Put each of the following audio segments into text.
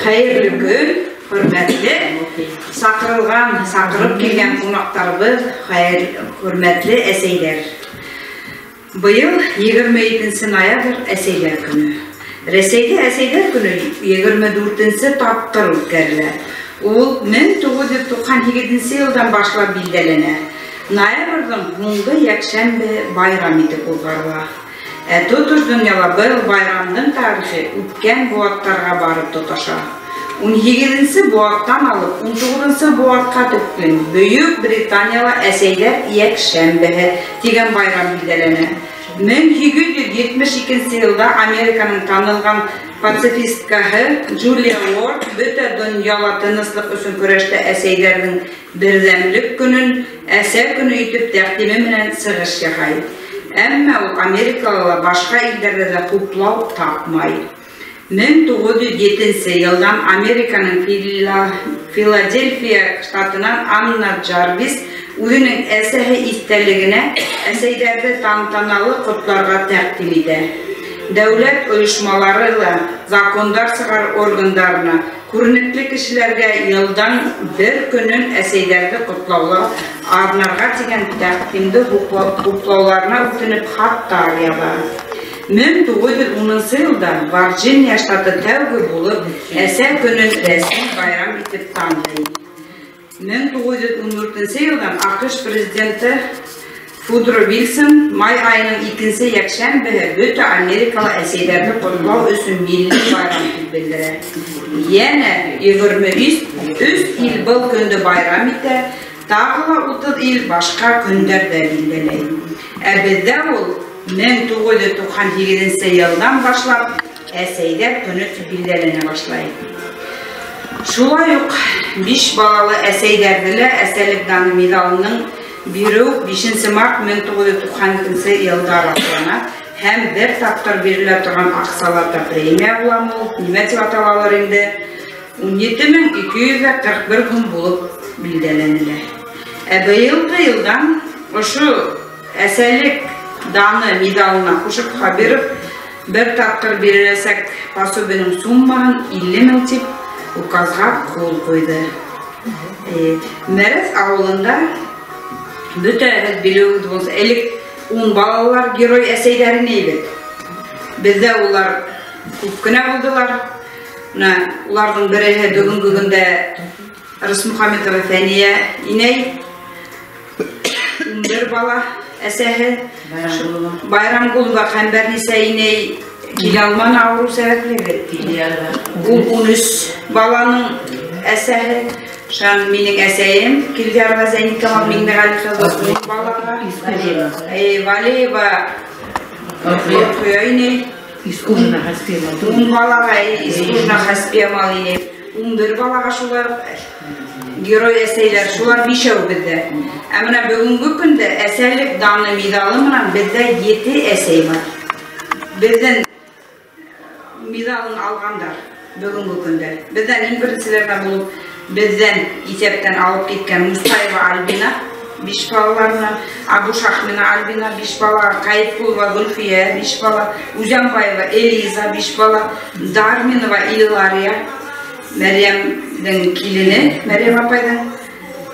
Хәйерле көн, хөрмәтле саҡырылған, саҡырып килгән ҡунаҡтарыбыҙ, хөрмәтле әсәйләр. Быйыл 27 ноябрь әсәйләр көнө. Рәсәйҙә әсәйләр көнө 24 тапҡыр үткәрелә. Ул 1998 йылдан башлап билдәләнә. Ноябрҙең һуңғы йәкшәмбе байрам итеп уҙғарыла. Ә тотош донъяла был байрамдың тарихы үткән быуаттарға барып тоташа. 18 быуаттан алып 19 быуатҡа тиклем Бөйөк Британияла әсәйләр йәкшәмбеһе тигән байрам билдәләнә. 1872 йылда Американың танылған пацифисткаһы Джулия Уорд бөтә донъяла тыныслыҡ өсөн көрәштә әсәйҙәрҙең берҙәмлек көнөн әсә көнө итеп тәҡдиме менән сығыш яһай. Әммә ул Америкала башҡа илдәрҙә лә хуплау тапмай. 1907 йылдан Американың Филадельфия штатынан Анна Джарвис үҙенең әсәһе иҫтәлегенә әсәйҙәрҙе тантаналы ҡотларға тәҡдим итә. Дәүләт ойошмалары ла закондар сығар органдарына, күренекле кешеләргә йылдан бер көнөн әсәйҙәрҙе ҡотлауға арнарға тигән тәҡдимде хуплауларына үтенеп хаттар яҙа. 1910 йылда Вирджиния штаты тәүге булып әсә көнөн рәсми байрам итеп таный. 1914 йылдан АҠШ президенты Вудро Вильсон май айының икенсе йәкшәмбеһе бөтә Америкала әсәйҙәрҙе ҡотлау өсөн милли байрам тип белдерә. Йәнә 23 ил был көндө байрам итә, тағы ла 30 ил башҡа көндәрҙә билдәләй. Ә беҙҙә ул 1998 йылдан башлап әсәйҙәр көнө тип билдәләнә башлай. Шулай уҡ 5 балалы әсәйҙәрҙе лә әсәлек даны миҙалының биреү 5 март 1992 йылда раҫлана һәм бер тапҡыр бирелә торған аҡсалата премия буламы ул, нимә тип аталалыр инде, 17241 һум булып билдәләнелә. Ә быйылғы йылдан ошо әсәлек даны миҙалына ҡушып Хабиров бер тапҡыр биреләсәк пособиеның суммаһын 50 мең тип указға ҡул ҡуйҙы. Мерәҫ ауылында бөтәбеҙ белеүебеҙ булса, элек 10 балалар герой әсәйҙәрен бит. Беҙҙә улар күп кенә булдылар. Менә уларҙың береһе бөгөнгө көндә Рысмухаметова Фәниә инәй, 11 бала әсәһе. Байрамғолова Хәмбәрниса инәй килә алманы ауырыу сәбәпле бит. Ул 13 баланың әсәһе. Шан минең әсәйем Килдиярова Зәйникамал Миңнеғәли ҡыҙы 10 балаға. Валиева Орҡоя инәй 10 балаға, Искужина Хәспиямал инәй 11 балаға. Шулар герой әсәйләр, шулар бишәү беҙҙә. Ә менә бөгөнгө көндә әсәлек даны миҙалы менән беҙҙә 7 әсәй бар. Беҙҙең миҙалын алғандар бөгөнгө көндә. Беҙҙән иң беренселәрҙән булып беҙҙән иҫәптән алып киткән Мустаева Альбина 5 балаларына, Абушахмина Альбина 5 бала, Ҡайыпҡулова Гөлфиә 5 бала, Үҙәнбаева Элиза 5 бала, Дарминова Илария Мәрйәмдең килене, Мәрйәм апайҙың,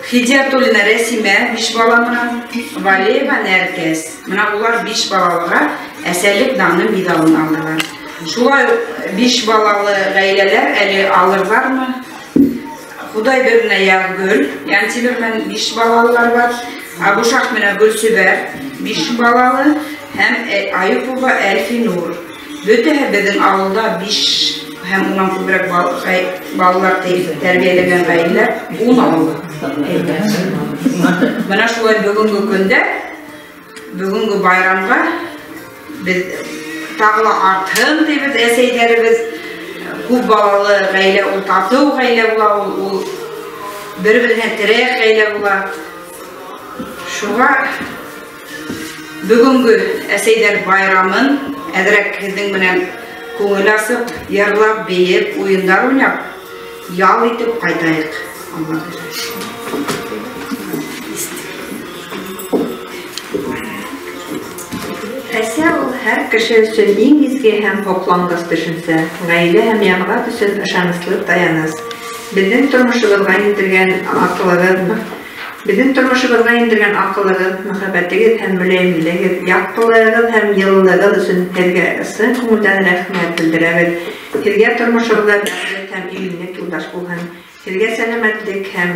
Хидиятуллина Рәсимә 5 бала менән, Валиева Нәркәс. Менә улар 5 балалыға әсәлек даны миҙалын алдылар. Шулай уҡ 5 балалы ғаиләләр әле алырҙармы? Худай беренә Ягөл, Янтимер менән 5 балалылар бар. Абушах менән Гөлсөбәр 5 балалы һәм Аюпова Әлфинур. Бөтәһе беҙҙең ауылда 5 һәм унан күберәк балалар тәрбиәләгән ғаиләләр 10 ауыл. Менә шулай бөгөнгө көндә, бөгөнгө байрамға беҙ тағы ла артһын тибеҙ әсәйҙәребеҙ. Күп балалы ғаилә ул татыу ғаилә була, ул бер-береһенә терәк ғаилә була. Шуға бөгөнгө әсәйҙәр байрамын әҙерәк һеҙҙең менән күңел асып, йырлап, бейеп, уйындар уйнап, ял итеп ҡайтайыҡ. Алла бирһә. Әсә ул һәр кеше өсөн иң изге һәм һоҡланғыс төшөнсә, ғаилә һәм йәмғәт өсөн ышаныслы таяныс. Беҙҙең тормошобоҙға индергән аҡылығыҙ, беҙҙең тормошобоҙға индергән аҡылығыҙ, мөхәббәтегеҙ һәм мөләйемлегеҙ, яҡтылығыҙ һәм йылылығыҙ өсөн һеҙгә ысын күңелдән рәхмәт белдерәбеҙ. Һеҙгә тормошоғоҙҙа бәхет һәм именлек юлдаш булһын. Һеҙгә сәләмәтлек һәм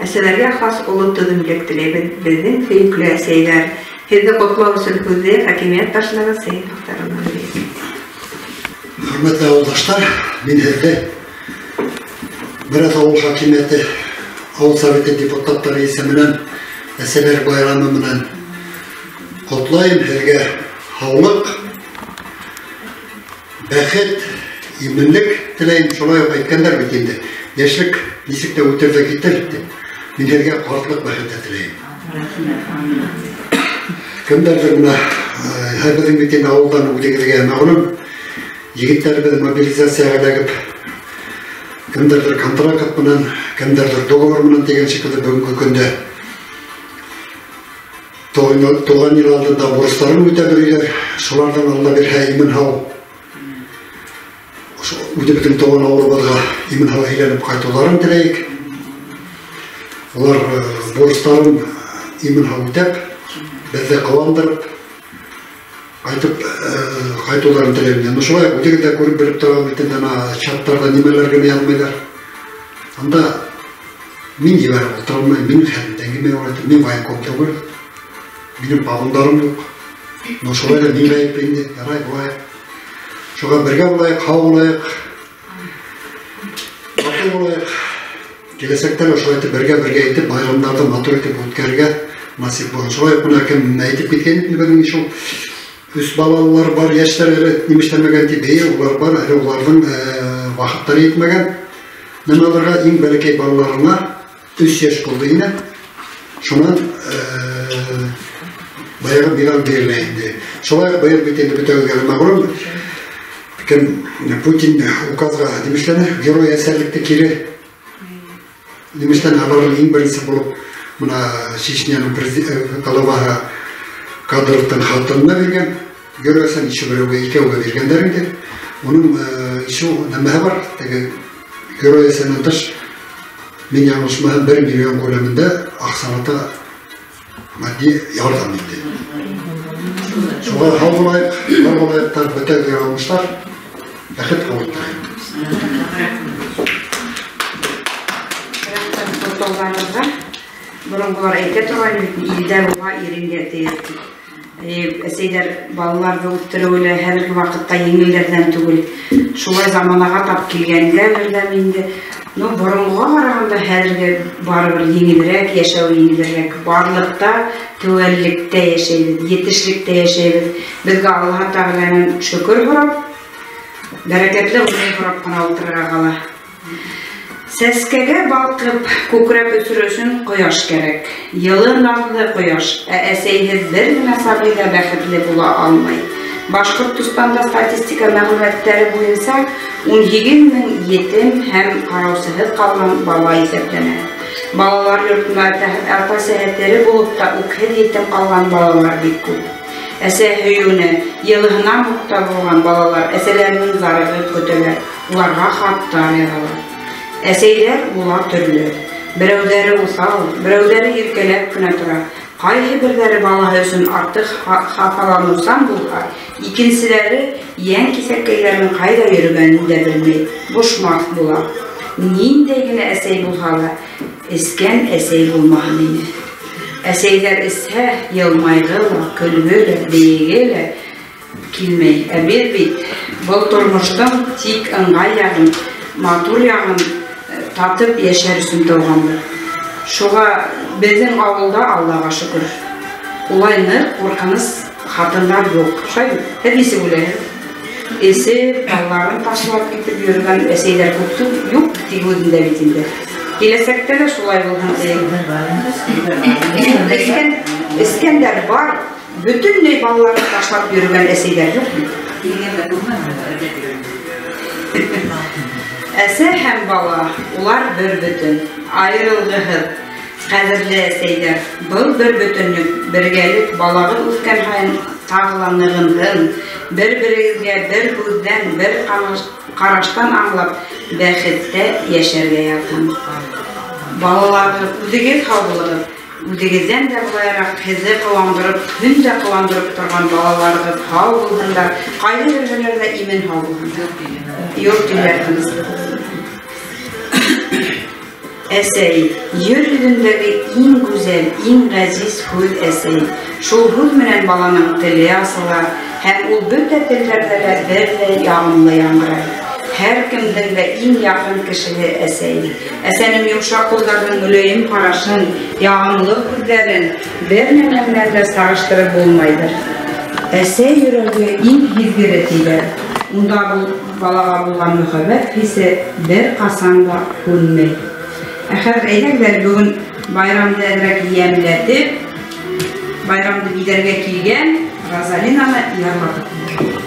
әсәләргә хас оло түҙемлек теләйбеҙ. Беҙҙең һөйөклө әсәйҙәр, һеҙҙе ҡотлау өсөн һүҙҙе хакимиәт башлығы Сәйет Мөхтәровна бирә. Хөрмәтле ауылдаштар, мин һеҙҙе Бөрәт ауыл хакимиәте, ауыл советы депутаттары исеменән әсәләр байрамы менән ҡотлайым. Һеҙгә һаулыҡ, бәхет, именлек теләйем. Шулай уҡ әйткәндәр бит инде, йәшлек нисек тә үтер ҙә китер тип. Мин һеҙгә ҡартлыҡ бәхете теләйем. Кемдәрҙер бына, һәр беҙҙең бит инде ауылдан үҙегеҙгә мәғлүм, егеттәребеҙ мобилизацияға эләгеп, кемдәрҙер контракт менән, кемдәрҙер договор менән тигән шикелле бөгөнгө көндә туған ил алдында бурыстарын үтәп йөрөйләр. Шуларҙан Алла бирһә имен һау, үҙебеҙҙең тыуған ауылыбыҙға имен һау әйләнеп ҡайтыуҙарын теләйек. Улар бурыстарын имен һау үтәп, беҙҙе ҡыуандырып ҡайтыуҙарын теләйем. Ну, шулай уҡ үҙегеҙ ҙә күреп белеп торған бит инде, ана чаттарҙа нимәләр генә яҙмайҙар. Анда мин ебәреп ултыра алмайым, минең хәлемдән килмәй улай итеп, мин военком түгел, минең погондарым юҡ. Но шулай ҙа мин ғәйепле инде, ярай булайыҡ. Шуға бергә булайыҡ, һау булайыҡ, матур булайыҡ. Киләсәктә лә шулай итеп бергә-бергә итеп байрамдарҙы матур итеп үткәрергә насип булһын. Шулай уҡ бына кем әйтеп киткән ине, беҙҙең шул өс балалар бар, йәштәр әле нимешләмәгән тип, эйе, улар бар, әле уларҙың ваҡыттары етмәгән. Нәмә алырға иң бәләкәй балаларына 3 йәш булды инде. Шунан баяғы медаль бирелә инде. Шулай уҡ быйыл бит инде бөтәгеҙгә лә мәғлүм, кем Путин указға нимешләне, герой әсәрлекте кире нимешләне, аларҙың иң беренсе булып бына Чечняның главаһы Кадыровтың хатынына биргән. Герой әсәр ишеү берәүгә, икәүгә биргәндәр инде. Уның ишеү нәмәһе бар, теге герой әсәренән тыш, мин яңылышмаһам, 1 миллион күләмендә аҡсалата матди ярҙам инде. Шуға һау булайыҡ, бар булайыҡ, бөтәгеҙгә уңыштар, бәхет ҡабул итәйек. Ҡотлауҙарығыҙға боронғолар әйтә торған бит, илдә була, иренгә тейер тип. Әсәйҙәр балаларҙы үҫтереүе лә хәҙерге ваҡытта еңелдәрҙән түгел. Шулай заманаға тап килгәнгә берҙәм инде. Ну, боронғоға ҡарағанда хәҙерге барыбер еңелерәк, йәшәү еңелерәк. Барлыҡта, теүәллектә йәшәйбеҙ, етешлектә йәшәйбеҙ. Беҙгә Аллаһ Тәғәләнән шөкөр һорап, бәрәкәтле ғүмер һорап ҡына ултырырға ҡала. Сәскәгә балҡып, күкрәп үҫер өсөн ҡояш кәрәк. Йылы наҙлы ҡояш, ә әсәйһеҙ бер генә сабый ҙа бәхетле була алмай. Башҡортостанда статистика мәғлүмәттәре буйынса ун һигеҙ мең етем һәм ҡараусыһыҙ ҡалған бала иҫәпләнә. Балалар йортона ата-әсәһе тере булып та үкһеҙ етем ҡалған балалар бик күп. Әсә һөйөүенә, йылыһына мохтаж булған балалар әсәләренең зарығып көтәләр, уларға хаттар яҙалар. Әсәйҙәр була төрлө. Берәүҙәре уҫал, берәүҙәре иркәләп кенә тора. Ҡайһы берҙәре балаһы өсөн артыҡ хафаланыусан булһа, икенселәре йән киҫәккәйҙәренең ҡайҙа йөрөгәнен дә белмәй, бушмаҫ була. Ниндәй генә әсәй булһа ла, эскән әсәй булмаһын ине. Әсәйҙәр эсһә, йылмайғы ла, көлгө лә, бейеге лә килмәй. Ә беҙ бит был тормоштоң тик ыңғай яғын, матур яғын татып йәшәр өсөн тыуғанбыҙ. Шуға беҙҙең ауылда, Аллаға шөкөр, улай ныҡ ҡурҡыныс ҡатындар юҡ. Шулай бит? Һеҙ нисек уйлайһығыҙ? Эсеп, балаларын ташлап китеп йөрөгән әсәйҙәр күп түгел, юҡ тип үҙендә бит инде. Киләсәктә лә шулай булһын тием. Эскәндәр бар, бөтөнләй балаларын ташлап йөрөгән әсәйҙәр юҡ бит. Әсә һәм бала, улар бер бөтөн, айырылғыһыҙ. Ҡәҙерле әсәйҙәр, был бер бөтөнлөк, бергәлек балағыҙ үҫкән һайын тағы ла нығынһын, Бер-берегеҙгә бер һүҙҙән, бер ҡараштан аңлап, бәхеттә йәшәргә яҙһын. Балаларығыҙ, үҙегеҙ һау булығыҙ. Үҙегеҙҙән дә былайыраҡ һеҙҙе ҡыуандырып, көн дә ҡыуандырып торған балаларығыҙ һау булһындар. Ҡайҙа йөрөһәләр ҙә имен һау булһындар. Йорт өйләр тыныс булһын. Әсәй, ер йөҙөндәге иң гүзәл, иң ғәзиз һүҙ әсәй. Шул һүҙ менән баланың теле асыла һәм ул бөтә телдәрҙә лә берҙәй яғымлы яңғырай. Һәр кемдең дә иң яҡын кешеһе әсәй. Әсәнең йомшаҡ ҡулдарының мөләйем ҡарашын, яғымлы һүҙҙәрен бер нәмә менән дә сағыштырып булмайҙыр. Әсәй йөрәге иң һиҙгере тиҙәр. Унда балаға булған мөхәббәт хисе бер ҡасан да һүнмәй. Ә хәҙер әйҙәгеҙ бөгөн байрамды әҙерәк йәмләтеп, байрамды биҙәргә килгән Розалинаны йырлатып.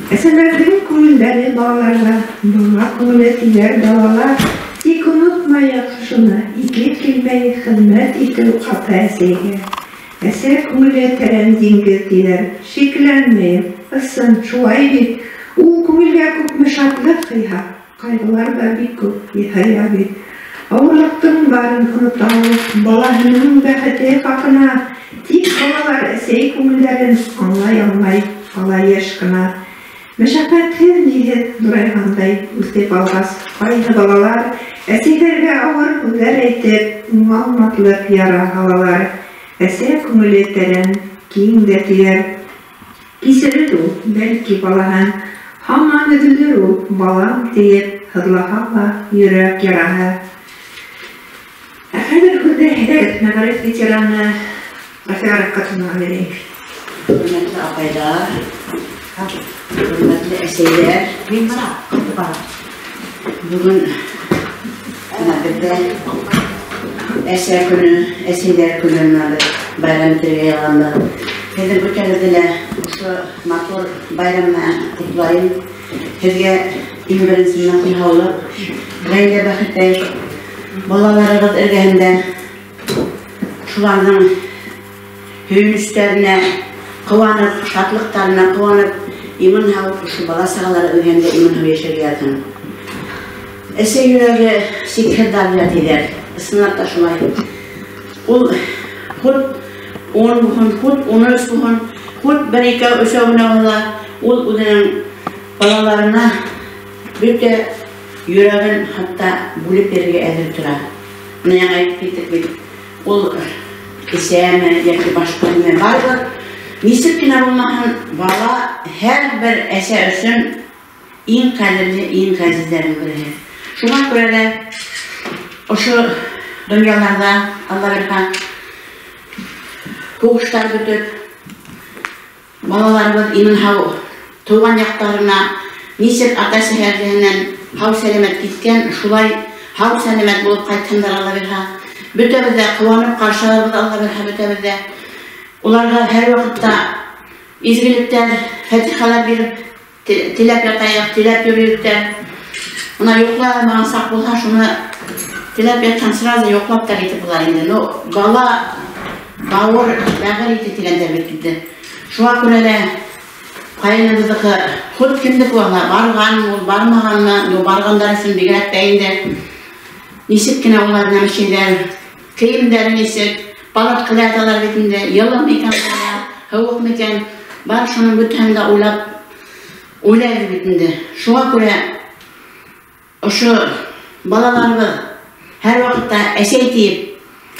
Әсәләрҙең күңелдәре балаларға, бала күңеле тиҙәр балалар. Тик онотмайыҡ шуны, ике килмәй хеҙмәт итеү ата-әсәйгә. Әсә күңеле тәрән диңгеҙ тиҙәр, шикләнмәйем, ысын, шулай бит. Ул күңелгә күпме шатлыҡ һыйһа, ҡайғылар ҙа бик күп һыя бит. Ауырлыҡтың барын онота ул, балаһының бәхете хаҡына. Тик балалар әсәй күңелдәрен аңлай алмай, ҡала йәш кенә. Мәшәҡәтһеҙ ниһеҙ ҙурайғандай үҫеп алғас, ҡайһы балалар әсәйҙәргә ауыр һүҙҙәр әйтеп, уңалмаҫлыҡ яра һалалар. Әсә күңеле тәрән, киң дә тиҙәр. Кисерер ул, бәлки балаһын, һаман өҙөлөр ул, балам тиеп, һыҙлаһа ла йөрәк яраһы. Ә хәҙер һүҙҙе һеҙгә мәғариф ветераны Рафиға Рәфҡәтовнаға бирәйек. Хөрмәтле апайҙар, хөрмәтле әсәйҙәр, бөгөн бына беҙҙә әсә көнө, әсәйҙәр көнө менән беҙ байрам итергә йыйылғанбыҙ. Һеҙҙең бөтәгеҙҙе лә ошо матур байрам менән ҡотлайым. Һеҙгә иң беренсе менән һаулыҡ, ғаилә бәхете, балаларығыҙ эргәһендә шуларҙың һөйөнөстәренә ҡыуанып, шатлыҡтарына ҡыуанып, имен һау ошо бала сағалары эргәһендә имен һау йәшәргә яҙһын. Әсә йөрәге сикһеҙ дарья тиҙәр. Ысынлап та шулай. Ул хут 10 булһын, хут 13 булһын, хут 1, 2, 3 генә була, ул үҙенең балаларына бөтә йөрәген хатта бүлеп бирергә әҙер тора. Бына яңы әйтеп киттек бит. Ул эсәме йәки башҡа нимә, барыбер нисек кенә булмаһын, бала һәр бер әсә өсөн иң ҡәҙерле, иң ғәзиздәрҙең береһе. Шуңа күрә лә ошо донъяларҙа Алла бирһә һуғыштар бөтөп, балаларыбыҙ имен һау тыуған яҡтарына нисек ата-әсәһенән һау сәләмәт киткән, шулай һау сәләмәт булып ҡайтһындар Алла бирһә. Бөтәбеҙ ҙә ҡыуанып ҡаршы алырбыҙ Алла бирһә, бөтәбеҙ ҙә. Уларға һәр ваҡытта изгелектәр, фатихалар биреп теләп ятайыҡ, теләп йөрөйөк тә. Бына йоҡлай алмаған саҡ булһа, шуны теләп ятһаң, сразу йоҡлап та китеп була инде. Но бала бауыр, бәғер ите тигәндәр бит инде. Шуға күрә лә ҡайыныбыҙҙыҡы хут кемдеке була, барғанмы ул, бармағанмы, но барғандар өсөн бигерәк тә инде. Нисек кенә улар нәмәшәйҙәр, кейемдәре нисек, палаткала яталар бит инде, йылымы икән, һыуыҡмы икән, бар шуның бөтәһен дә уйлап уйлайбыҙ бит инде. Шуға күрә ошо балаларыбыҙ һәр ваҡытта әсәй тиеп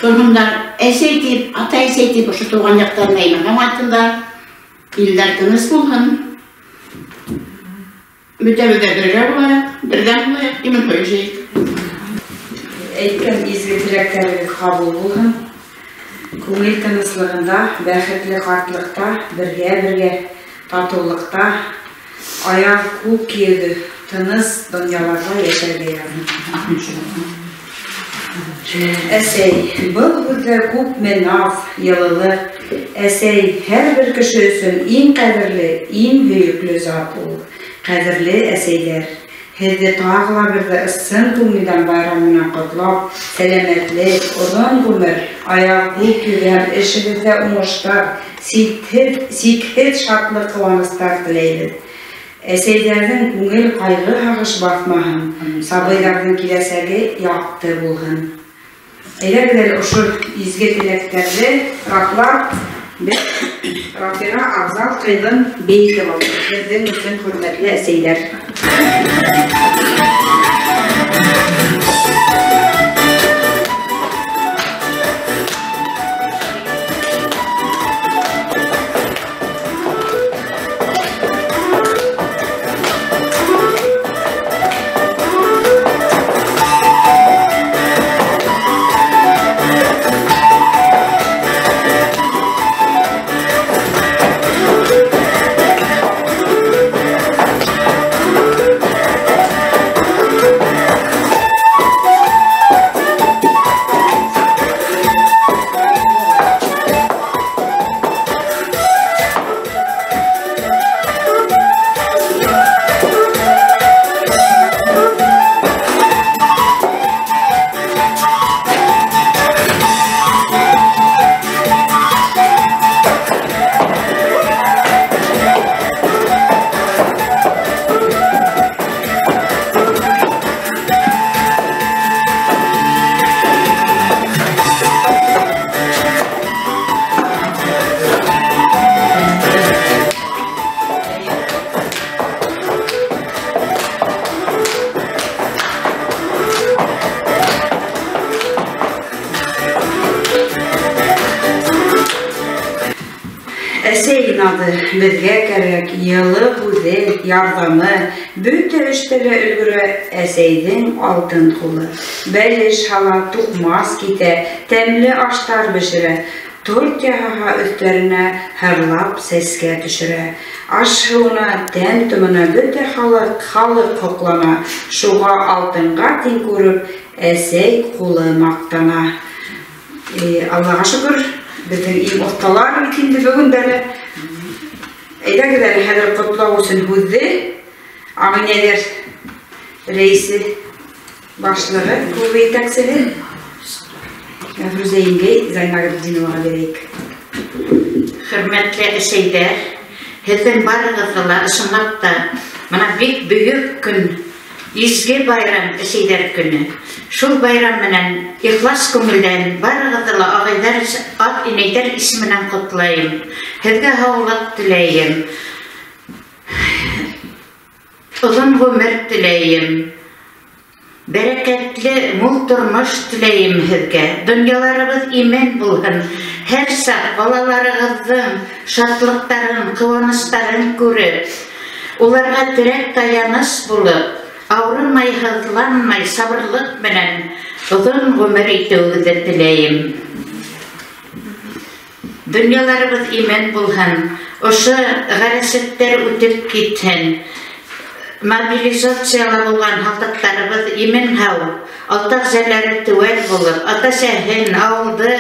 торһондар, әсәй тиеп, ата-әсәй тиеп ошо тыуған яҡтарына имен ҡайтһындар, илдәр тыныс булһын. Бөтәбеҙ ҙә бергә булайыҡ, берҙәм булайыҡ, имен һөйләшәйек. Әйткән изге теләктәрегеҙ ҡабул булһын. Күңел тыныслығында, бәхетле ҡартлыҡта, бергә-бергә татыулыҡта, аяҡ күк йөҙө тыныс донъяларҙа йәшәргә яҙһын. Әсәй, был һүҙҙә күпме наҙ, йылылыҡ. Әсәй һәр бер кеше өсөн иң ҡәҙерле, иң һөйөклө зат ул. Ҡәҙерле әсәйҙәр, һеҙҙе тағы ла берҙе ысын күңелдән байрам менән ҡотлап, сәләмәтлек, оҙон ғүмер, аяҡ күк йөҙө һәм эшегеҙҙә уңыштар, сикһеҙ шатлыҡ, ҡыуаныстар теләйбеҙ. Әсәйҙәрҙең күңел ҡайғы һағыш баҫмаһын, сабыйҙарҙың киләсәге яҡты булһын. Әйҙәгеҙ әле ошо изге теләктәрҙе раҫлап, беҙ Рафиға Абзал ҡыҙын бейетеп алдыҡ. Һеҙҙең өсөн хөрмәтле әсәйҙәр. Әсәй наҙы беҙгә кәрәк, йылы һүҙе, ярҙамы, бөтә эштә лә өлгөрә әсәйҙең алтын ҡулы. Бәлеш һала, туҡмас китә, тәмле аштар бешерә, торт яһаһа өҫтәренә һырлап сәскә төшөрә. Аш-һыуына, тәм томона бөтә халыҡ һоҡлана, шуға алтынға тиң күреп, әсәй ҡулы маҡтана. Аллаға шөкөр, беҙҙең иң оҫталар бит инде бөгөн дә. Әйҙәгеҙ әле хәҙер ҡотлау өсөн һүҙҙе Ағинәләр рәйесе, башлығы, клубы етәксеһе Мәфрүзә еңгәй Зайнагабидиноваға бирәйек. Хөрмәтле әсәйҙәр, һеҙҙең барығыҙҙы ла ысынлап та бына бик бөйөк көн, изге байрам, әсәйҙәр көнө. Шул байрам менән ихлас күңелдән барығыҙҙы ла ағайҙар, ат инәйҙәр исеменән ҡотлайым. Һеҙгә һаулыҡ теләйем, оҙон ғүмер теләйем, бәрәкәтле мул тормош теләйем һеҙгә. Донъяларыбыҙ имен булһын. Һәр саҡ балаларығыҙҙың шатлыҡтарын, ҡыуаныстарын күреп, уларға терәк таяныс булып, ауырымай, һыҙланмай, сабырлыҡ менән оҙон ғүмер итеүегеҙҙе теләйем. Донъяларыбыҙ имен булһын, ошо ғәрәсәттәр үтеп китһен. Мобилизацияла булған һалдаттарыбыҙ имен һау, алтаҡ зәләре теүәл булып, ата-әсәһен, ауылды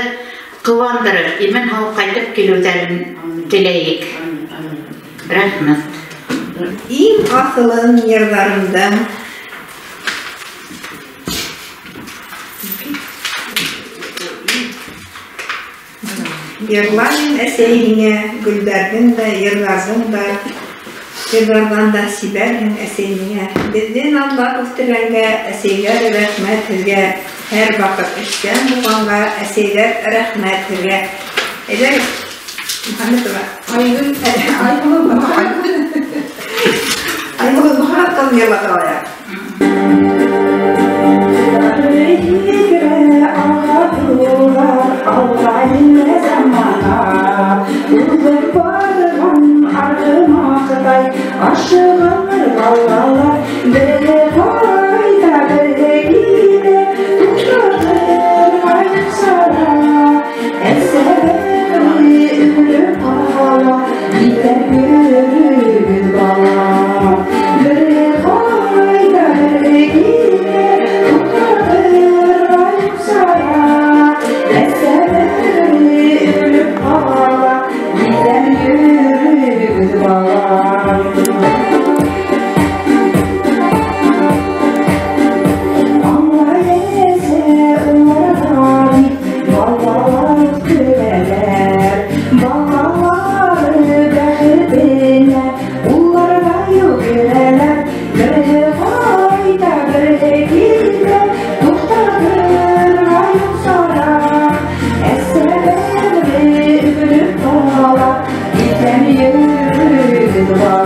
ҡыуандырып, имен һау ҡайтып килеүҙәрен теләйек. Рәхмәт. Иң аҫылын йырҙарымдың йырлайым әсәй һиңә, гөлдәрҙең дә, йырҙарҙың да, йырҙарҙан да сибәрһең әсәй миңә. Беҙҙе наҙлап үҫтергәнгә, әсәйҙәр рәхмәт һеҙгә. Һәр ваҡыт эшсән булғанға, әсәйҙәр рәхмәт һеҙгә. Әйҙәгеҙ, Мөхәммәтова, Айгөл, Айгөл, Айгөл Мөхәммәт ҡыҙын йырлап алайыҡ. Ашығыр балалар, бере ҡайҙа, бере китә, туҡтатырға юҡ сара. Әсә бәғере өҙөлөп ҡала, китә йөрөгөҙ бала. Бере ҡайҙа, бере китә, туҡтатырға юҡ сара. Әсә бәғере өҙөлөп ҡала, китә йөрөгөҙ бала.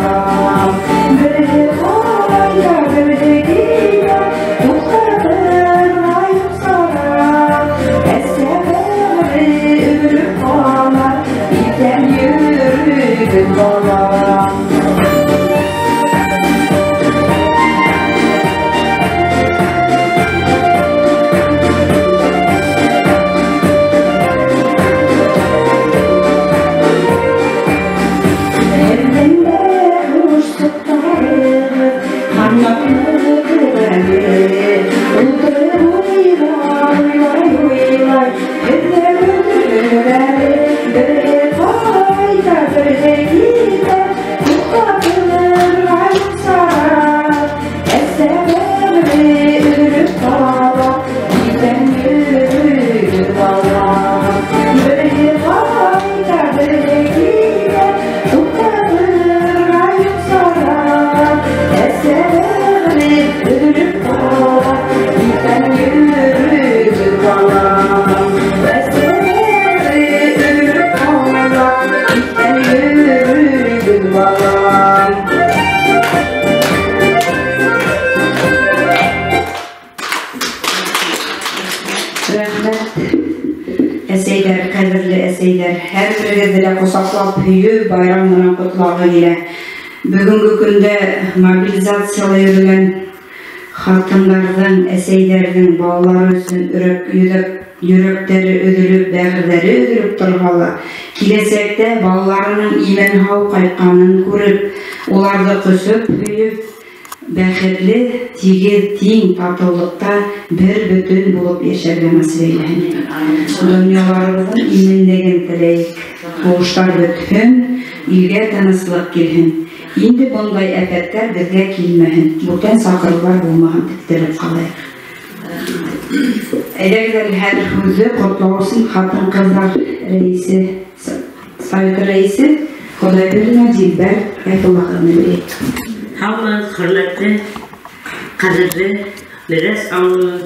Әсәйҙәр, ҡәҙерле әсәйҙәр, һәр берегеҙҙе лә ҡосаҡлап һөйөп, байрам менән ҡотлағы килә. Бөгөнгө көндә мобилизацияла йөрөгән ҡатындарҙың, әсәйҙәрҙең балалары өсөн йөрәктәре өҙөлөп, бәғерҙәре өҙөлөп торһа ла, киләсәктә балаларының имен-һау ҡайтҡанын күреп, уларҙы ҡосоп, һөйөп, бәхетле, тигеҙ, тиң татыулыҡта бер бөтөн булып йәшәргә насип әйләһен. Донъяларыбыҙҙың именлеген теләйек. Һуғыштар бөтһөн, илгә тыныслыҡ килһен. Инде бындай афәттәр беҙгә килмәһен, бүтән саҡырыуҙар булмаһын тип теләп ҡалайыҡ. Әйҙәгеҙ, һәр һүҙҙе ҡотлау өсөн ҡатын-ҡыҙҙар рәйесе, советы рәйесе Хоҙайбирҙина Дилбәр Ғәйфулла ҡыҙына бирәйек. Һаумыһығыҙ, хөрмәтле, ҡәҙерле Мерәс ауылының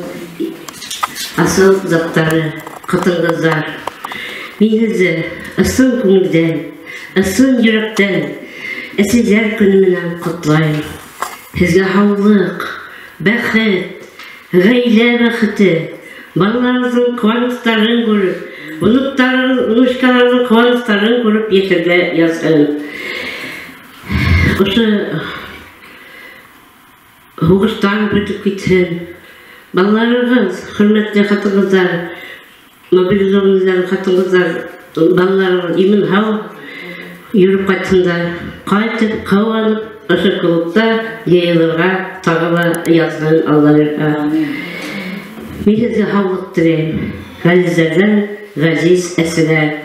асыл заттары, ҡатын-ҡыҙҙар. Мин һеҙҙе ысын күңелдән, ысын йөрәктән Әсәйҙәр көнө менән ҡотлайым. Һеҙгә һаулыҡ, бәхет, ғаилә бәхете, балаларығыҙҙың ҡыуаныстарын күреп, оноҡтарығыҙ, внучкаларығыҙҙың ҡыуаныстарын күреп йәшәргә яҙһын. Ошо һуғыштар бөтөп китһен. Балаларығыҙ, хөрмәтле ҡатын-ҡыҙҙар, мобилизованныйҙар ҡатын-ҡыҙҙар, балаларығыҙ имен-һау йөрөп ҡайтһындар. Ҡайтып, ҡыуанып, ошо клубта йыйылырға тағы ла яҙһын Алла бирһә. Мин һеҙгә һаулыҡ теләйем. Ғәзиздәрҙән ғәзиз әсәләр.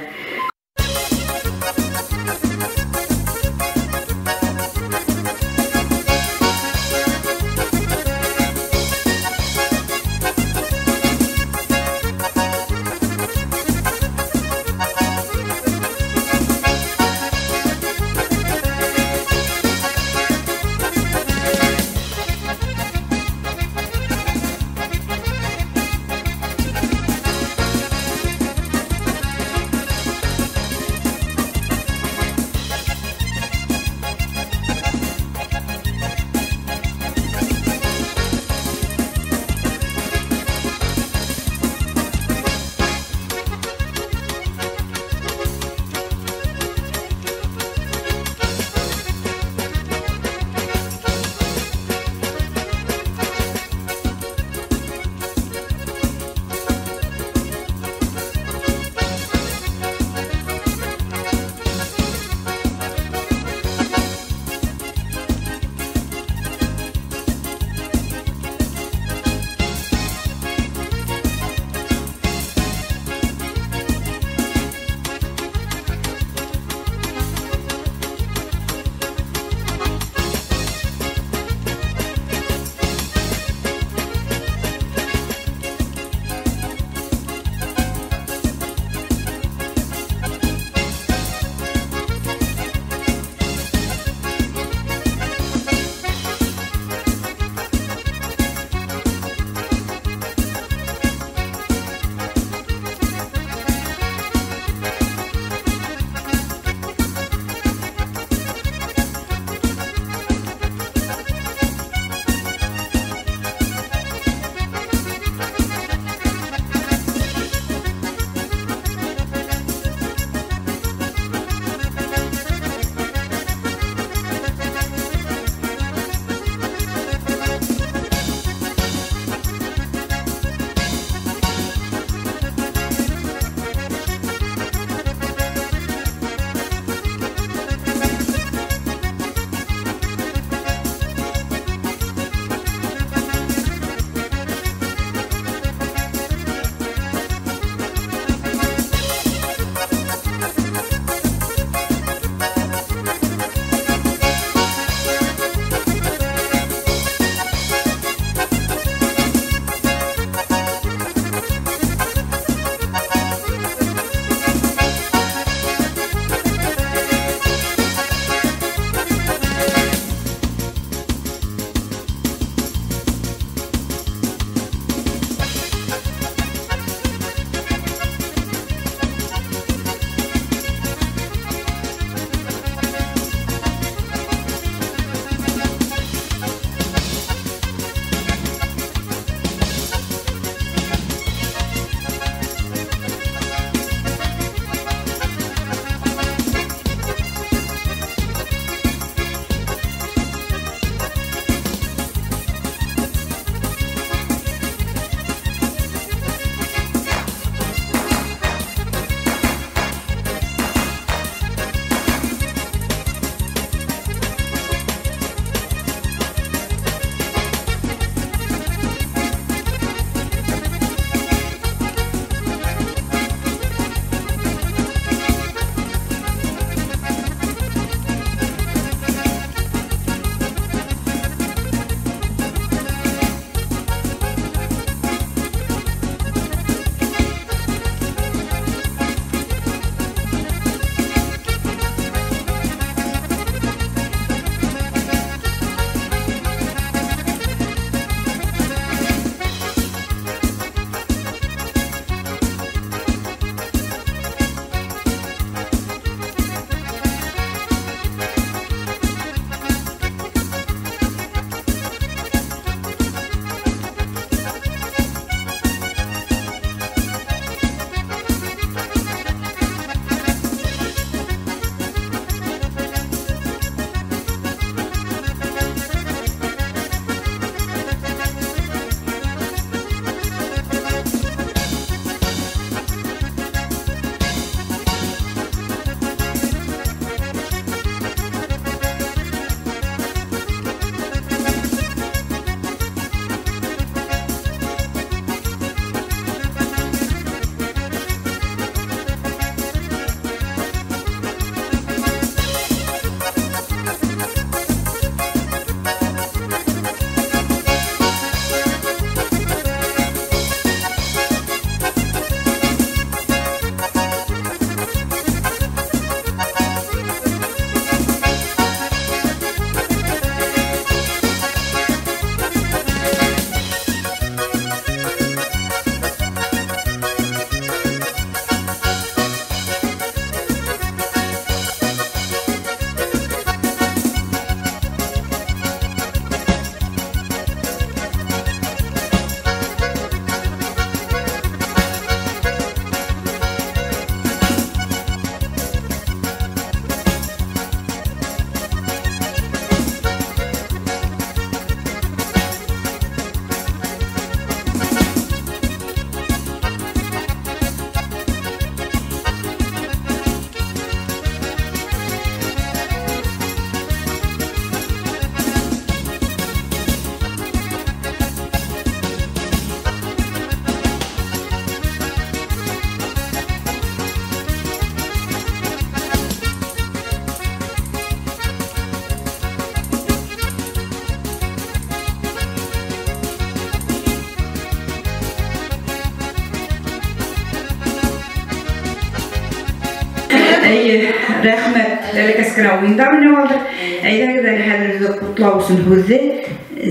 Әйе, рәхмәт. Бәләкәс кенә уйында уйнап алдыҡ. Әйҙәгеҙ әле хәҙер ҡотлау өсөн һүҙҙе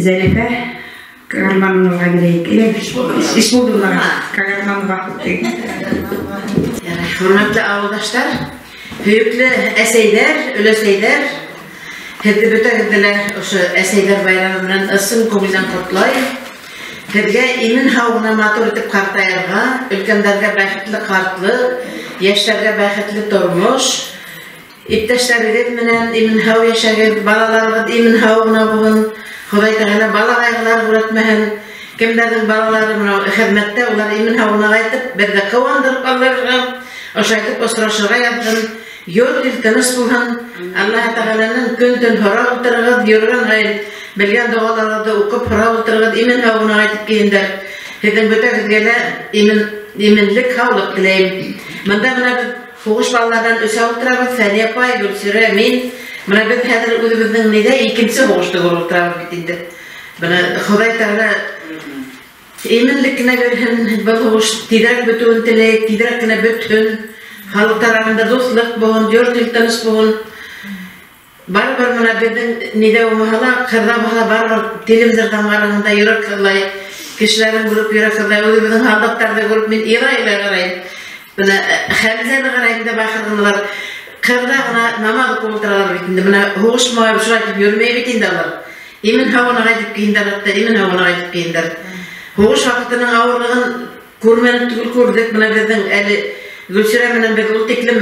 Зәлифә Кагармановаға бирәйек. Эш булды уларға. Кагарманова. Хөрмәтле ауылдаштар, һөйөклө әсәйҙәр, өләсәйҙәр, һеҙҙе бөтәгеҙҙе лә ошо әсәйҙәр байрамы менән ысын күңелдән ҡотлайым. Һеҙгә имен һау ғына матур итеп ҡартайырға, өлкәндәргә бәхетле ҡартлыҡ, йәштәргә бәхетле тормош, иптәштәрегеҙ менән имен һау йәшәгеҙ, балаларығыҙ имен һау ғына булһын, Хоҙай Тәғәлә бала ҡайғылар күрәтмәһен. Кемдәрҙең балалары менән хеҙмәттә, улар имен һау ғына ҡайтып, беҙҙе ҡыуандырып ҡалдырырға, ошайтып осрашырға яҙһын. Йорт ил тыныс булһын. Аллаһ Тәғәләнең көн-төн һорап ултырығыҙ, йөрөгән һайын белгән доғаларҙы уҡып һорап ултырығыҙ, имен һау ғына ҡайтып килендәр. Һеҙҙең бөтәгеҙгә лә именлек, һаулыҡ теләйем. Бында бына беҙ һуғыш балаларынан өсәү ултырабыҙ, Фәниә апай, Гөлсирә, мин. Бына беҙ хәҙер үҙебеҙҙең ниҙә икенсе һуғышты күреп ултырабыҙ бит инде. Бына Хоҙай Тәғәлә именлек кенә бирһен, был һуғыш тиҙерәк бөтөүен теләйек, тиҙерәк кенә бөтһөн. Халыҡтар араһында дуҫлыҡ булһын, йорт ил тыныс булһын. Барыбер бына беҙҙең ниҙә булмаһа ла, ҡырҙа булһа ла, барыбер телевизорҙан ҡарағанда йөрәк һыҙлай, кешеләрен күреп йөрәк һыҙлай, үҙебеҙҙең һалдаттарҙы күреп мин илай-илай ҡарайым. Бына Хәмзәне ҡарайым да бахырҙылар. Ҡырҙа ғына намаҙ уҡып ултыралар бит инде. Бына һуғыш малай шулай тип йөрөмәй бит инде алар. Имен һау ғына ҡайтып килгәндәр, хатта имен һау ғына ҡайтып килгәндәр. Һуғыш ваҡытының ауырлығын күрмәнек түгел, күрҙек. Бына беҙҙең әле Гөлсирә менән беҙ ул тиклем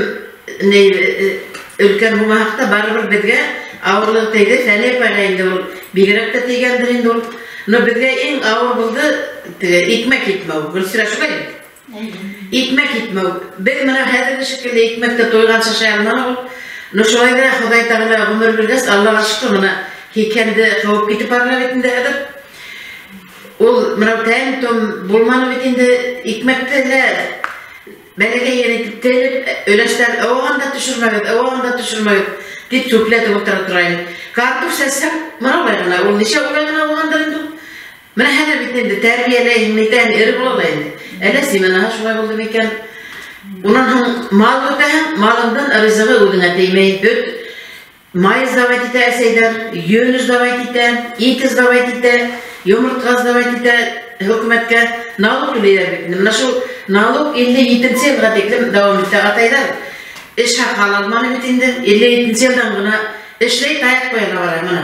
өлкән булмаһаҡ та барыбер беҙгә ауырлыҡ тейҙе. Фәниә апайға инде ул бигерәк тә тейгәндер инде ул. Но беҙгә иң ауыр булды теге икмәк етмәү. Гөлсирә, шулай бит? Икмәк етмәү. Беҙ бына хәҙерге шикелле икмәкте туйғансы ашай алманыҡ ул. Но шулай ҙа Хоҙай Тәғәлә ғүмер биргәс, Аллаға шөкөр, бына һикәнде ҡыуып китеп барыла бит инде хәҙер. Ул бына тәм-том булманы бит инде, икмәкте лә бәләкәй генә итеп телеп, өләштәр ыуаған да төшөрмәгеҙ, ыуаған да төшөрмәгеҙ тип сүпләтеп ултыра торайым. Картоф сәсһәң, бына улай ғына, ул нисә улай ғына булғандыр инде ул. Бына хәҙер бит инде тәрбиәләйһең, нитәһең, эре була ла инде. Әллә семенаһы шулай булды микән? Унан һуң мал көтәһең, малыңдан ризығы үҙеңә теймәй. Һөт, май сдавать итә әсәйҙәр, йөн сдавать итә, ит сдавать итә, йомортҡа сдавать итә, хөкүмәткә налог түләйҙәр бит инде. Бына шул налог 57 йылға тиклем дауам итә атайҙар. Эш хаҡы ала алманы бит инде. 57 йылдан ғына эшләй, таяҡ ҡуйырға бара бына.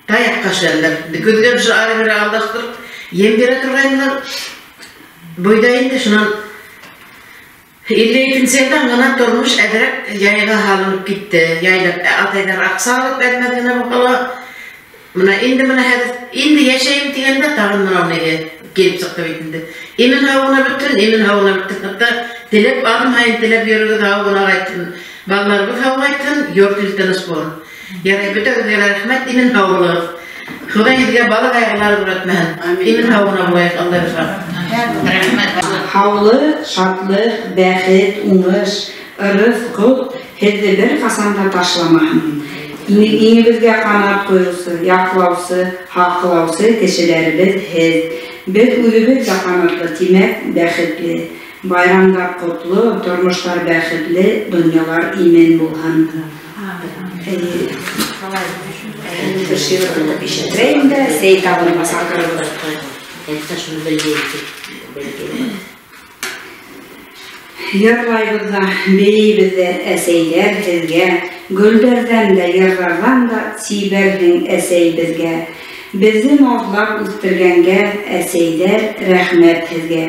Таяҡҡа эшләнделәр. Көҙгә бер ары-бире алдаштырып, ем бирә торғайнылар. Бойҙа инде шунан 57 йылдан ғына тормош әҙерәк яйға һалынып китте. Яйлап атайҙар аҡса алып әҙмәҙ генә булһа ла. Бына инде бына хәҙер инде йәшәйем тигәндә тағын бынау нигә килеп сыҡты бит инде. Имен һау ғына бөтһөн, имен һау ғына бөтһөн. Хатта теләп, аҙым һайын теләп йөрөгөҙ, һау ғына ҡайтһын. Балаларыбыҙ һау ҡайтһын, йорт ил тыныс булһын. Ярай, бөтәгеҙгә лә рәхмәт, имен һау булығыҙ. Хоҙай һеҙгә бала ҡайғылары күрәтмәһен. Имен һау ғына булайыҡ, Алла бирһә. Рәхмәт. Һаулыҡ, шатлыҡ, бәхет, уңыш, ырыҫ, ҡот һеҙҙе бер ҡасан да ташламаһын. Иңебеҙгә ҡанат ҡуйыусы, яҡлаусы, һаҡлаусы кешеләребеҙ һеҙ. Беҙ үҙебеҙ ҙә ҡанатлы, тимәк, бәхетле. Байрамдар ҡотло, тормоштар бәхетле, донъялар имен булһын. Бер шиғыр уҡып ишеттерәйем дә, сәй табынына саҡырығыҙ. Йырлайбыҙ ҙа, бейейбеҙ ҙә, әсәйҙәр һеҙгә, гөлдәрҙән дә, йырҙарҙан да сибәрһең әсәй беҙгә. Беҙҙе наҙлап үҫтергәнгә, әсәйҙәр, рәхмәт һеҙгә.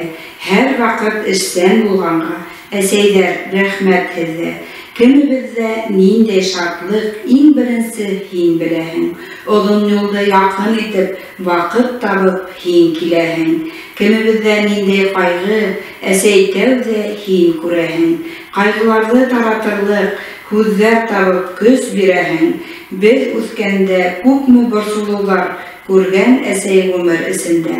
Һәр ваҡыт эшсән булғанға, әсәйҙәр, рәхмәт һеҙгә. Кемебеҙҙә ниндәй шатлыҡ, иң беренсе һин беләһең. Оҙон юлды яҡын итеп, ваҡыт табып һин киләһең. Кемебеҙҙә ниндәй ҡайғы, әсәй тәүҙә һин күрәһең. Ҡайғыларҙы таратырлыҡ, һүҙҙәр табып көс бирәһең. Беҙ үҫкәндә күпме борсолоуҙар күргән әсәй ғүмер эсендә.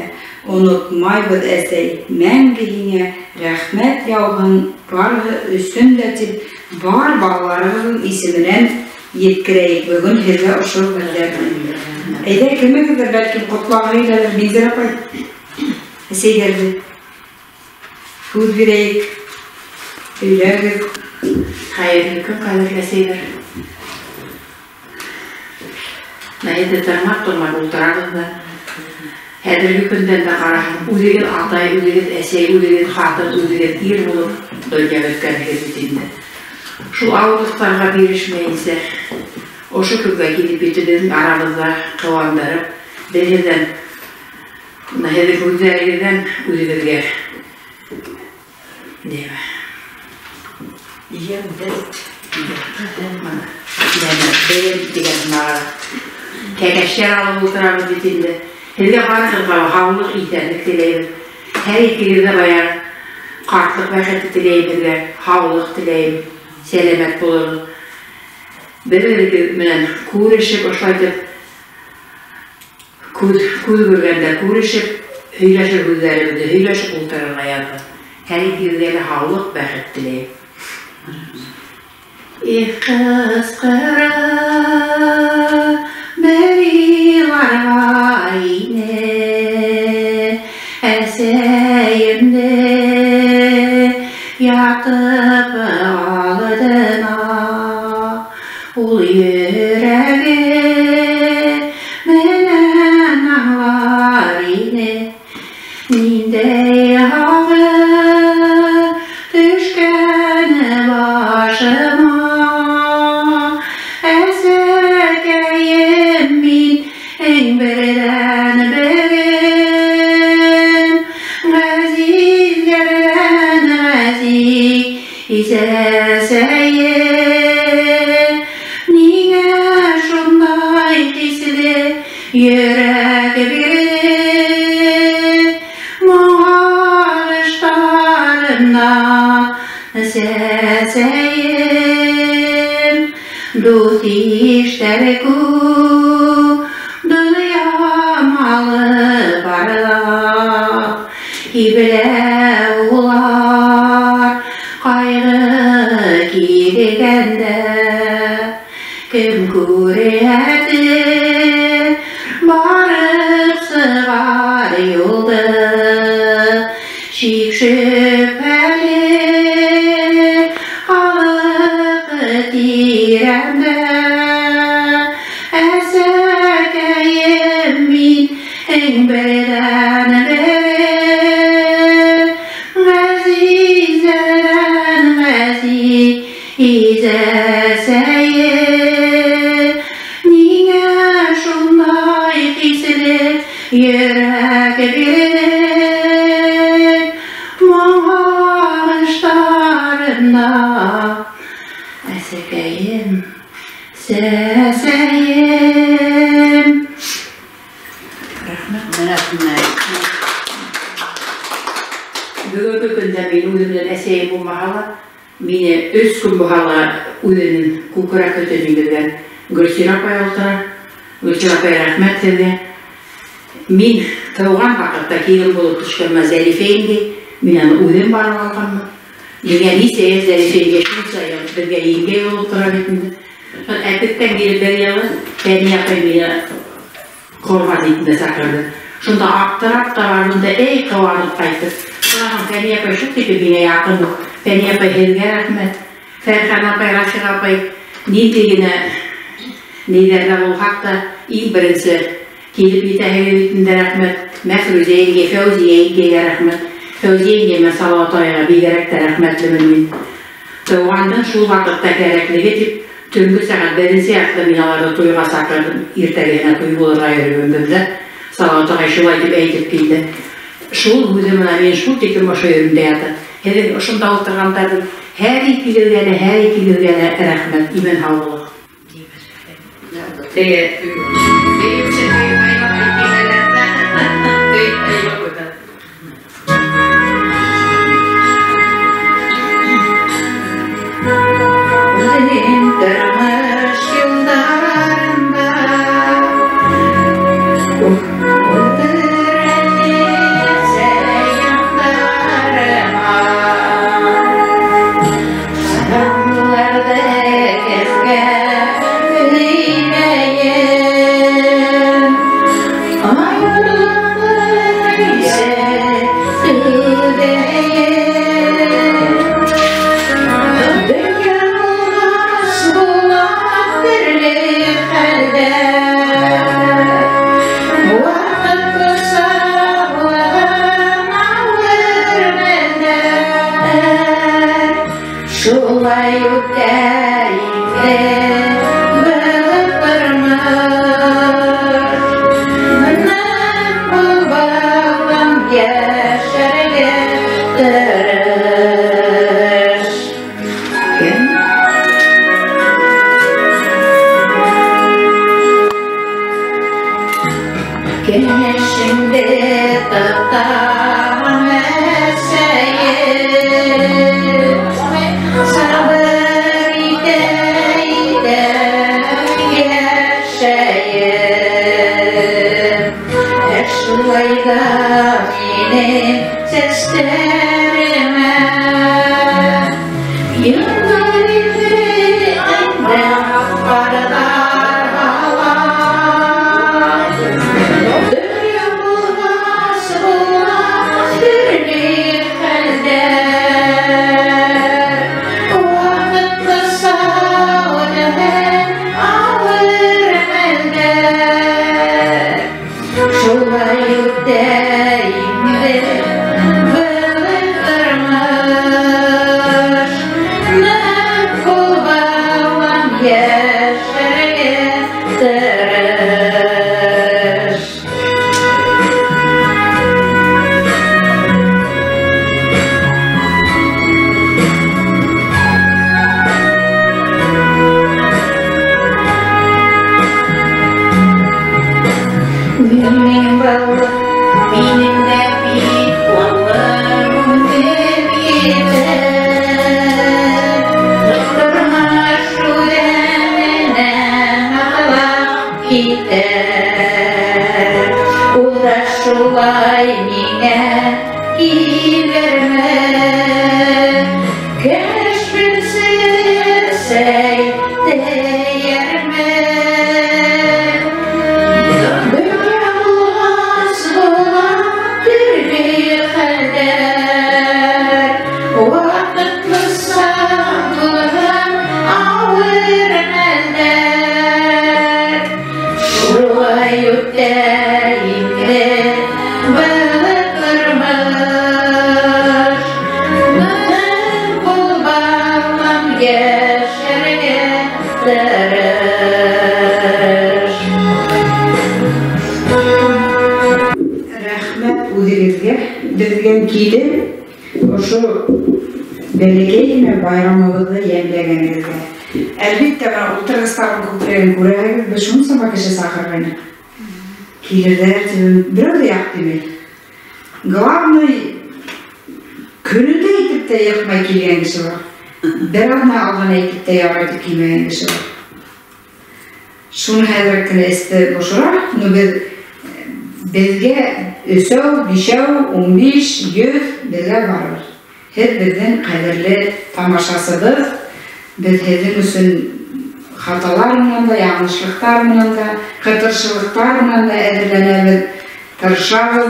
Онотмайбыҙ, әсәй, мәңге һиңә рәхмәт яуһын барыһы өсөн дә тип бар балаларығыҙҙың исеменән еткерәйек бөгөн һеҙгә ошо һүҙҙәрҙе. Әйҙә, кемегеҙҙер бәлкем ҡотлағы киләлер, Минзәлә апай, әсәйҙәрҙе һүҙ бирәйек, һөйләгеҙ. Хәйерле көн, ҡәҙерле әсәйҙәр. Нәһеҙҙе тырмаҡ-тырмаҡ ултырабыҙ ҙа. Хәҙерге көндән дә ҡараһын, үҙегеҙ атай, үҙегеҙ әсәй, үҙегеҙ ҡатын, үҙегеҙ ир булып донъя бөткәнһегеҙ бит инде. Шул ауырлыҡтарға бирешмәйенсә, ошо көнгә килеп етеп, беҙҙең арабыҙҙа ҡыуандырып, беҙҙән, һеҙҙең һүҙҙәрегеҙҙән үҙегеҙгә нимә? Бейем тигән кәңәштәр алып ултырабыҙ бит инде. Һеҙгә барығыҙға һаулыҡ, иҫәнлек теләйбеҙ. Һәр икегеҙҙә баяғы ҡартлыҡ бәхете теләйем һеҙгә, һаулыҡ теләйем, сәләмәт булығыҙ. Бер-берегеҙ менән күрешеп, ошолайтып, күҙ күргәндә күрешеп, һөйләшер һүҙҙәребеҙҙе һөйләшеп ултырырға яҙһын. Һәр икегеҙгә лә һаулыҡ, бәхет теләйем. Их, ҡысҡыра бер иларға ине, әсәйемде ятып алдына, ул йөрәге менән аңлар ине, ниндәй ағыр төшкән башыма. Әсәкәйем мин иң берҙән берем, ғәзиздәрҙән ғәзиз әсәйем. Ниңә шундай хисле йөрәк бирҙе, моңағыштарымдан сәсәйем. Дуҫ иштәр күп, донъя малы барлап, һибелә улар ҡайғы килгәндә. Кем күрһәтер барып сығар юлды, шик шөбһәле халыҡ тирәмдә. Әсәкәйем мин иң берҙән берем, ғәзиздәрҙән ғәзиз әсәйем. Ниңә шундай хисле йөрәк бирҙең, моңағыштарымда әсәкәйем, сәсәйем. Рәхмәт. Рәхмәт. Бөгөнгө көндә мин үҙемдең әсәйем булмаһа ла, мине 3 көн булһа ла үҙенең күкрәк һөтөн имеҙгән Гөлсирә апай ултыра. Гөлсирә апай, рәхмәт һеҙгә. Мин тыуған ваҡытта килен булып төшкәнмә Зәлифә еңгәй, мин аны үҙем барып алғанмын. Миңә нисә йәш Зәлифә еңгәй, шунса йыл беҙгә еңгәй булып тора бит инде. Шул әпектән килеп бер йылы Фәниә апай мине ҡорбан итендә саҡырҙы. Шунда аптырап та барҙым да, эй, ҡыуанып ҡайтып. Шунан Фәниә апай шул тиклем миңә яҡын ул. Фәниә апай, һеҙгә рәхмәт. Фәрхән апай, Рашид апай, ниндәй генә ниҙәрҙә булһаҡ та, иң беренсе килеп етәһегеҙ бит инде, рәхмәт. Мәфрүзә еңгә, Фәүзиә еңгәгә рәхмәт. Фәүзиә еңгә менән Салауат ағайға бигерәк тә рәхмәтлемен мин. Тыуғандың шул ваҡытта кәрәклеге тип, төнгө сәғәт беренсе яртыла мин аларҙы туйға саҡырҙым. Иртәгеһенә туй булырға йөрөгөм беҙҙә. Салауат ағай шулай тип әйтеп килде. Шул һүҙе менән мин шул тиклем ошо еремдә ята. Һеҙҙең ошонда ултырғандарҙың һәр икегеҙгә лә, һәр икегеҙгә лә рәхмәт, имен һау булығыҙ. Тормош юлдарында Ултыр әле сәйяндарыма, үтә инде был тормош. Ныҡ бул, балам, йәшәргә тырыш. Кәңәшеңде тотам, әсәйем, сабыр итә-итә йәшәйем. Ә шулай ҙа минең сәстәремә йылдар инде ҡайҙа ҡарҙар һала. Донъя булғас була төрлө хәлдәр, ваҡыт ҡыҫа һәм ауыр мәлдәр. Шулай үтә инде был тормош. Ныҡ бул, балам, йәшәргә тырыш. Минең балам, минең дә бик балам үҫеп етә. Тормош үҙәненән аҡлап китә. Ул да шулай миңә килерме? Кәңәш бирсе, әсәй тейерме? Донъя булғас була төрлө хәлдәр, ваҡыт ҡыҫа һәм ауыр мәлдәр. Шулай үтә инде был тормош. Ныҡ бул, балам, йәшәргә тырыш. Рәхмәт үҙегеҙгә, беҙгә килеп, ошо бәләкәй генә байрамыбыҙҙы йәмләгәнегеҙгә. Әлбиттә, бына ултырғыстарҙың күплеген күрәһегеҙ, беҙ шунсама кеше саҡырғайныҡ. Килерҙәр тип, берәү ҙә яҡ тимәй. Главный, көнөндә әйтеп тә йыҡмай килгән кеше бар. Бер аҙна алдан әйтеп тә ярай тип килмәгән кеше бар. Шуны хәҙер кенә эсте бошора, но беҙгә өсәү, бишәү, 15, 100 беҙгә барыр. Һеҙ беҙҙең ҡәҙерле тамашасыбыҙ, беҙ һеҙҙең өсөн хаталар менән дә, яңылышлыҡтар менән дә, ҡытыршылыҡтар менән дә әҙерләнәбеҙ, тырышабыҙ.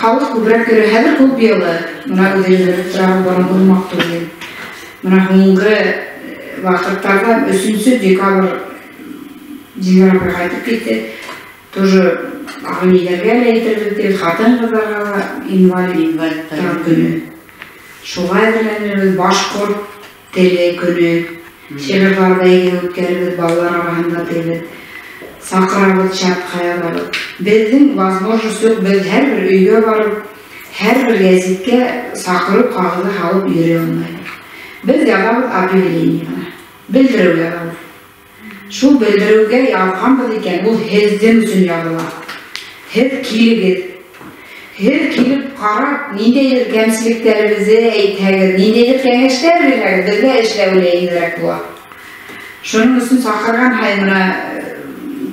Халыҡ күберәк йөрөй, хәҙер күп йылы. Бына үҙегеҙ белеп торабыҙ, борон булмаҡ түгел. Бына һуңғы ваҡыттарҙа 3 декабрь Диләр апай ҡайтып китте. Тоже ағинеләргә лә әйтербеҙ тип, ҡатын-ҡыҙҙарға ла инвалидтар көнө. Шуға әҙерләнербеҙ, башҡорт теле көнө, шиғырҙар бәйге үткәрербеҙ, балалар араһында тибеҙ. Саҡырабыҙ, чатҡа яҙабыҙ. Беҙҙең возможность юҡ, беҙ һәр бер өйгә барып, һәр бер гәзиткә саҡырыу ҡағыҙы һалып йөрөй алмайбыҙ. Беҙ яҙабыҙ объявление ғына, белдереү яҙабыҙ. Шул белдереүгә яҙғанбыҙ икән, ул һеҙҙең өсөн яҙыла. Һеҙ килегеҙ. Һеҙ килеп ҡарап, ниндәйҙер кәмселектәребеҙҙе әйтһәгеҙ, ниндәйҙер кәңәштәр бирһәгеҙ, беҙгә эшләү лә еңелерәк була. Шуның өсөн саҡырған һайын бына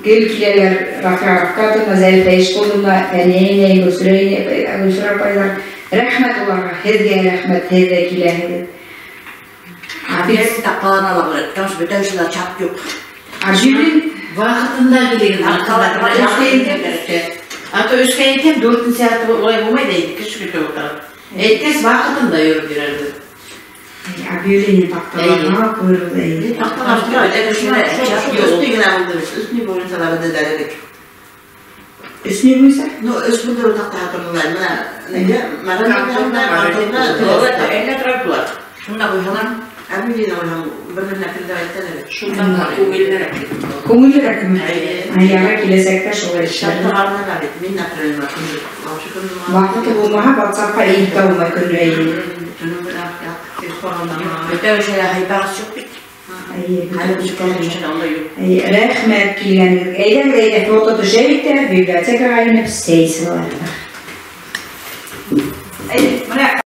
гел киләләр Рафиға Рафҡатовна, Зәлифә Ишҡуловна, Фәниә инәй, Гөлсөрә апайҙар. Рәхмәт уларға, һеҙгә рәхмәт, һеҙ ҙә киләһегеҙ. Беҙ таҡталана ла булыр, потому что бөтә кеше лә чат юҡ. Ваҡытында килегеҙ. А то өскә әйтәм, 4 сәғәт улай булмай ҙа инде, кеше көтөп ултыра. Әйткәс, ваҡытында йөрөп йөрөрбөҙ. Объявление таҡталарға ҡуйырбыҙ инде. Өҫтө генә булды бит. Өҫтө буйынса ла беҙ эҙләнек. Өҫтө буйынса? Ну, өс булдырыу таҡтаға торҙолар. Бына нигә? Мәҙәниәт йортонда, Әллә тротуар. Шунда ҡуйһалар. Ә мин уйлам, бер-беренә телдә әйтәләр. Шундан да күңеллерәк. Күңеллерәкме? Яңа киләсәктә шулай эшләр. Шартларына бит. Мин, например, Ваҡыты булмаһа, WhatsApp-ҡа инеп тә булмай көнө әйе. Бөтә эшегә һыйпағыҙ юҡ бит. Әйе, юҡ. Әйе, рәхмәт килгәнегеҙ. Әйҙәгеҙ, әйҙә, фото төшәйек тә, библиотекаға инеп сәй эсеп алайыҡ. Әйҙә, мына.